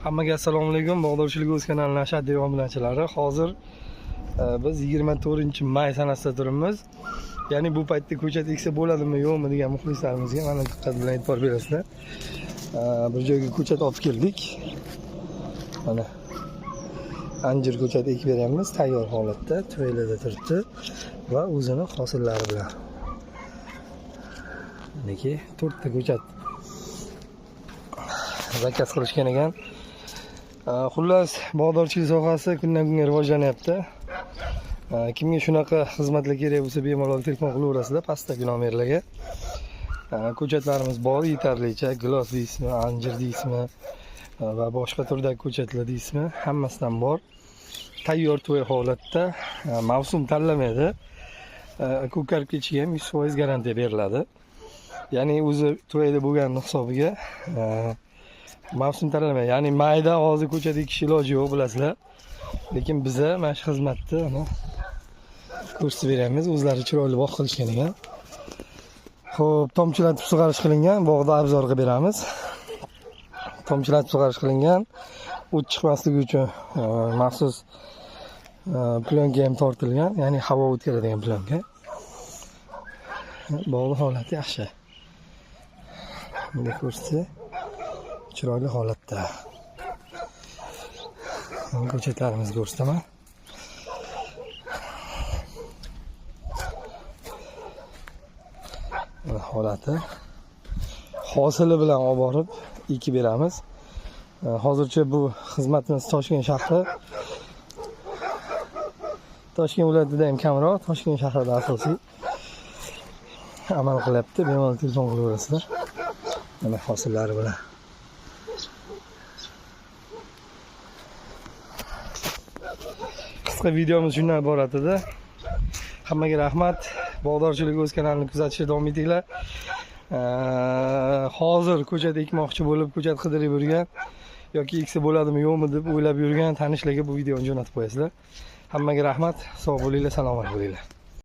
Hammaga assalomu alaykum. Bog'dorchilik o'z kanalining ashaddiy obunachilari. Hozir biz 24-may sanasida turibmiz. Ya'ni bu paytda ko'chat eksa bo'ladimi, yo'qmi degan muxlislarimizga mana diqqat bilan e'tibor berasizlar. Bir joyga ko'chat olib keldik. Mana anjir ko'chat ekib beramiz, tayyor holatda, tuvaylarda turibdi va o'zini hosillari bilan. Manaki 4 ta ko'chat zakaz qilishgan ekan. Xullas, bog'dorchilik sohasi kundan kunga rivojlanyapti. Kimga shunaqa xizmatlar kerak bo'lsa, bemalol telefon qilaverasizlar pastdagi nomerlarga. Ko'chatlarimiz bor yetarlicha, gilos deysizmi, anjir deysizmi va boshqa turdagi ko'chatlar deysizmi, hammasidan bor. Tayyor to'y holatda, mavsum tanlamaydi. Ko'karib ketishiga ham 100% garantiya beriladi. Ya'ni o'zi to'yda bo'lgan hisobiga mavsum tanlamaydi. Ya'ni mayda hozir ko'chada ekish iloji yo'q, bilasizlar. Lekin biza mana shu xizmatni mana ko'rsatib beramiz. O'zlari chiroyli bog' qilishgan ekan. Xo'p, tomchilatib sug'arish qilingan, bog'da abzor qilib beramiz. Tomchilatib sug'arish qilingan, o't chiqmasligi uchun maxsus plyonka ham tortilgan, ya'ni havo o'tkazadigan plyonka. Bog'ning holati yaxshi. Bunday ko'rsatsa, chiroyli holatda. Ko'chatlarimizni ko'rsataman. Holati. Hosili bilan olib borib ekib beramiz. Hozircha bu xizmatimiz Toshkent shahri, Toshkent viloyatida ham kamroq, Toshkent shahrida asosiy amal qilyapti. Bemalol telefon qilaverasizlar. Mana hosillari bilan. Qisqa videomiz shundan iborat edi. Hammaga rahmat. Bog'dorchilik o'z kanalini kuzatishda davom etinglar. Hozir ko'chat ekmoqchi bo'lib, ko'chat qidirib yurgan yoki eksa bo'ladimi, yo'qmi deb o'ylab yurgan tanishlarga bu videoni jo'natib qo'yasizlar. Hammaga rahmat. Sog' bo'linglar, salomat bo'linglar.